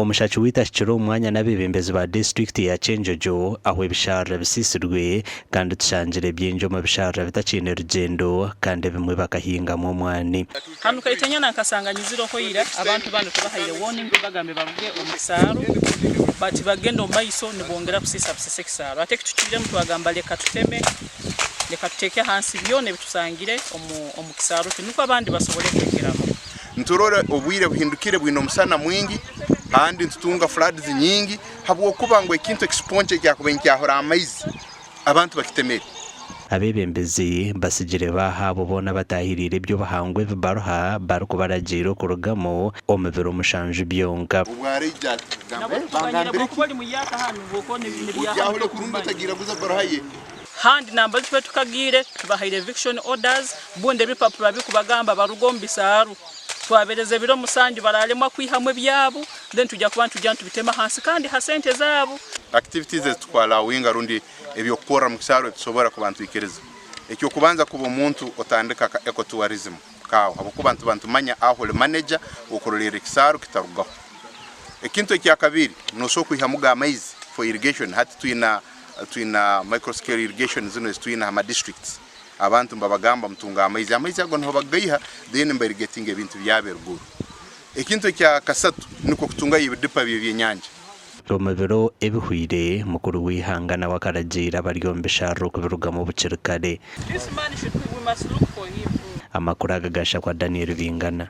Omushaki waitu ahikire omu mwanya n'abeebembezi ba disiturikiti ya Kyenjojo ahu ebisharara bisiisirwe kandi tushangire bingi omu bisharara bitakiine rugyendo kandi ebimwe bakahingamu omwani. Hanu Kaitenyana nkasanga nyizireho ira, abantu banu tubahaire warning tubagambe baruge omu kisaaro but bagenda omu maiso nibongera kusiisa busiisa ekisaaro. Hati ekitucwiremu twagamba leka tuteme, leka tuteeke ahansi byona ebitusangire omu kisaaro kinu nukwo abandi basobole kwegeraho. Niturora obwire buhindukire bwine omusana mwingi kandi nitutunga floods nyingi habwokuba ngu ekintu ekisiponki ekyakubaire nikyahura amaizi abantu bakitemere. Abeebembezi batsigire baaha abo boona abatahiriire eby'obuhangwa ebibaruha barikubaragiira okurugamu omu biro mushanju byonka. Obwo araija ati, Nabwo Gamba, tutumanyire bangambire bwokuba ki? ori muyaaka hanu bwokuba nibyahano Oryahura kurungi tokumanya. otagiraguza baruha ye. Handi nambari tube tukagiire tubahaire eviction orders bundi ebipapura bikubagamba baruge omu bisaaru twabereza ebiro musanju bararemwa kwihamu ebyabu then tugya kuba nitugya nitubitema ahansi kandi ha sente zaabu. Activities ezi tukwalawinga rundi ebyokukorra omu kisaaru ebitusobora kuba nitwikiriza. Ekyokubanza kuba omuntu otandika ka ecotourism kaawe habwokuba nituba nitumanya aho oli manager wokurolerra ekisaaru kitarugaho. Ekintu ekyakabiri nosobora kwihamuga amaizi for irrigation hati twina Twina micro scale irrigation zinu ezi twina ha districts abantu nibabagamba mutunge amaizi, amaizi ago niho bagaiha then niba irrigatinga ebintu byabo eruguru. Ekintu ekya kasatu nikwo kutungayo ebidipa by'ebyenyanja. Omu biro ebihweire, mukuru w'eihanga nawe akaragiira abari omu bisharara okubirugamu bukiri kare. This man should we must look for him. Amakuru aga gashakwa Daniel Bingana.